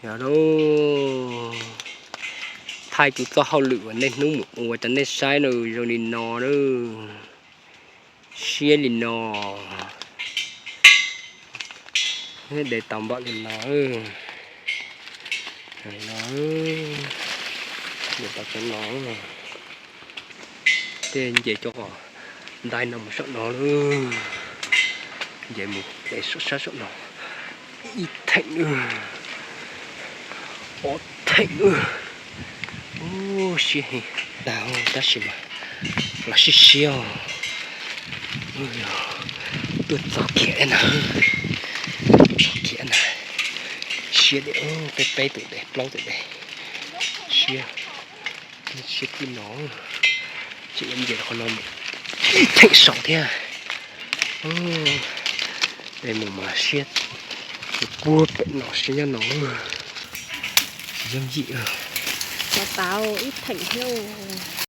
Yog lauj, thaij kuv txoj hauj lwm uas niaj hnub mus ua rau nej saib no zoo li no lauj. Siab li no. De tau npaum li no. No, de tau cov no. Tej nce cov ntais no mus saum no lauj. Nce mus de saum sab saum no. Ib theem, ob theem. Ub, siab heev ntag, tab sis mas los siab siab os. Tuaj txog kiag na, tuaj txog kiag na. Siab de, peb peb tus de, plaub tus de. Siab, siab tib no. Tseem yuav nce qhov no mus ib theem saum thiab. De mus mas siab, puag pem no siab nyob no. Tsis yooj yim. Tau ib theem thiab.